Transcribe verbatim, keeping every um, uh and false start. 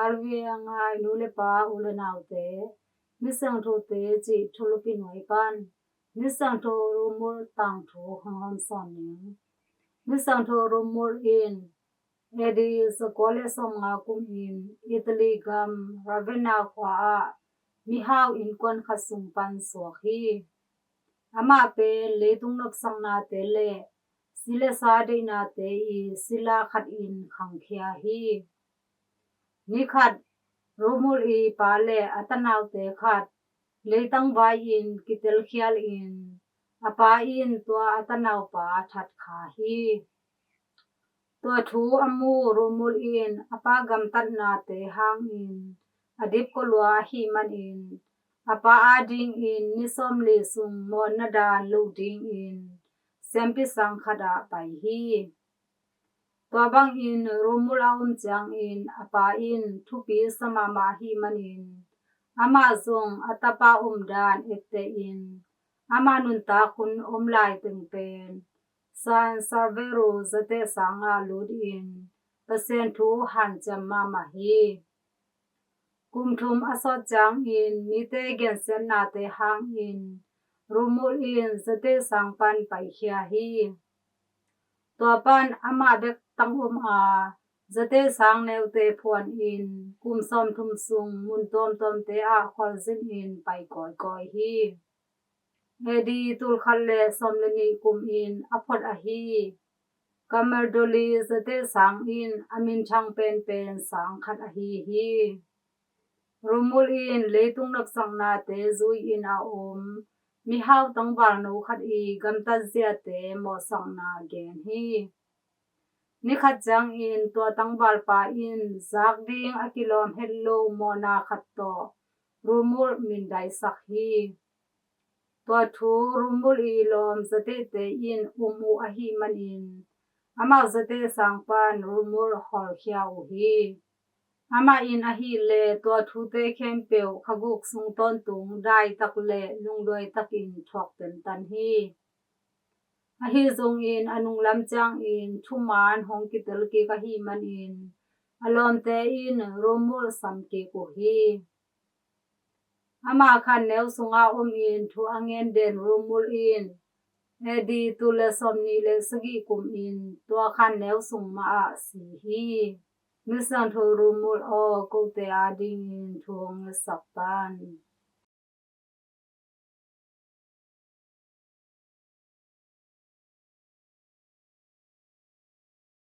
Kalvia ngai nu le pa u le naute, Misiangthote cih thulupi nuai pan Misiangtho Romul tangthu hong hawmsawn ning. Misiangtho Romul in A D zakua le sawmnga kumin Italy gam Ravenna khua ah mihau innkuan khat sung pan suak hi. Amah pen leitung nopsaknate le si le sa deihnate i sila khat in khangkhia hi. Nikhat Romul i pa le a tanaute khat leitang vai-in kitelkhial in a pa in tua a tanaupa that kha hi. Tua thu a mu Romul in a pa gamtatnate hangin a dipkua lua ahih manin a pa adingin ni sawmli sung mawhna dan loh dingin siampi sang khat ah pai hi. Tua bangin Romul a om ciangin a pa in thupi sa mahmah ahih manin amah zong a tapa omdan ettehin amah nuntak hun om lai teng pen San Salvero zateh sangah lutin Pasian thu hanciam mahmah hi. Kum thum a sawt ciangin mite gensiatnate hangin Romul in zateh sang pan paikhia hi. Tua pan amah bek tang om a zateh sang neute phuanin kum sawmthum sung mun tuamtuamte ah khualzinin pai kawikawi hi. A D tulkhat le sawm le nih kumin a phot ahi Camaldoli zateh sang in a minthang penpen sang khat ahi hi. Romul in leitung nopsaknate zui-in a om mihau tangvalno khat i gamtat ziate mawhsakna gen hi. Nikhat ciangin tua tangvalpa in zak ding a kilawm het lo mawhna khat tawh Romul mindaihsak hi. Tua thu Romul i lawm zatehte in um uh ahih manin amau zateh sang pan Romul hawlkhia uh hi. Amah in ahileh tua thute khempeuh kha guk sung tawntung daitak le lungduaitakin thuak tentan hi. Ahi zongin a nunglam ciangin thuman hong kitel kik ahih manin a lawmte in Romul sam kik uh hi. Ama khan neu sungah omin thu a ngen den Romul in A D tul le sawmnih le sagih kumin tua khan neu sung mah ah si hi. Misiangtho Romul aw, kote adingin thu hong ngetsak tan.